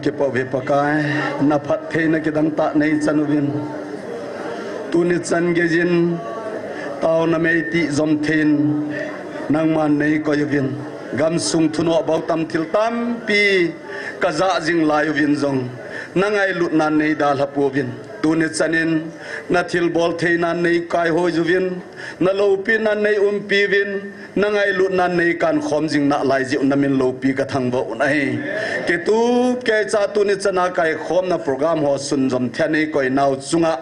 Kipah uve Pakai, na phattheina kidang tah nei chan uvin. Tuni chan geiyin, taona mei tijom theiyin, nangman nei koi uvin. Gamsung thunoh bou tam thil tampi ka jah jing lai uvin jong, na ngailutnan nei dalha pouvin. Tuni chanin, na thilbol theinan nei kaihoi uvin, na loupina nei umpi uvin, na ngailutna nei kankhom jing nalai jeh un na min loupi ka thangvah un ahi. Kitup keicha tuni chana kaikhomna program ho sunjom thei a nei koi nau chunga,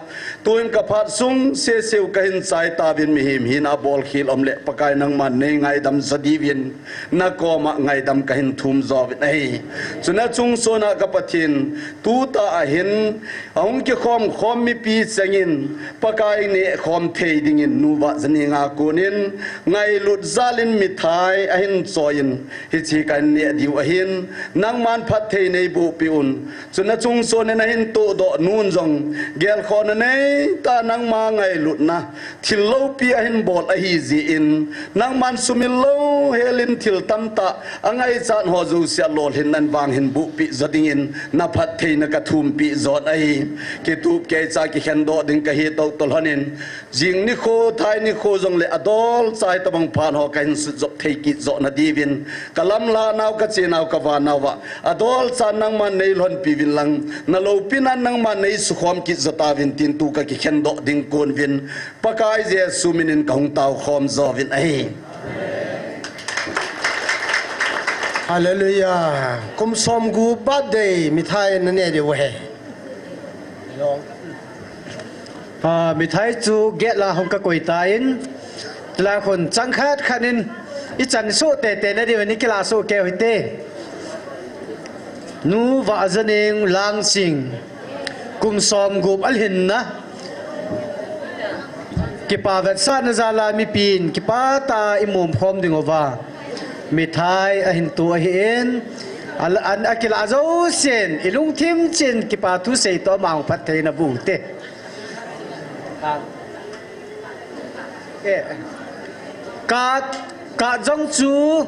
tuin ka phat sung seseu ka hin chai tauvin mihem hina bolkhel um le Pakai nangman nei ngaidam jo diuvin, na koma ngaidam ka hin thum jo uvin ahi. Chuna chung sona ka Pathen, tuta ahin, ahung kikhom khom mipi chengin, Pakai neh khom thei dingin nu Vahzaninga konin, ngailut jalin mithai ahin choiyin, hiche ka hin neh diu ahin, nangman phatthei nei bohpi un. Chuna chung sonin ahin tohdoh nun jong, gelkhohna neitah nangma ngailutna, thil loupi ahin bol ahi jeh in, nangman sumil louhelin thil tamtah, angaichat ho jouse a lolhinnan vang hin bohpi jo dingin, na phattheina ka thumpi jon ahi. Kitup keicha kikhendoh ding ka hi toh toh lhonin, jing nikho, thai nikho jongle adolcha hitobang phat ho ka hin sutjop thei kit jo na diuvin, ka lamlah nau, ka chenau, ka vannau va, adolcha nangman nei lhonpi uvin lang, na loupinan nangman nei sukhom kit jo tauvin tin tu ka kikhendoh ding kon uvin, Pakai Jesu minin ka hung tao khom jo uvin ahi. Hallelujah. Kum somgup birthday mithai na neh diu ahi. Ah, mithai chu gate lah a hung ka koi tan, tulai khun chang khat khat in i chan soh teitei na diuvin i kilah soh kei u hite. Nu Vahzaning Langching, kum somgup a lhinna. Kipa vetsahna jal a mipin kipah tah a i mom khom ding uva, mithai ahin to ahin, a, a, akilah jousen i lungthim cheh in kipa thusei toh ama hung phatthei na boh u hite. Eh, card, card jong chu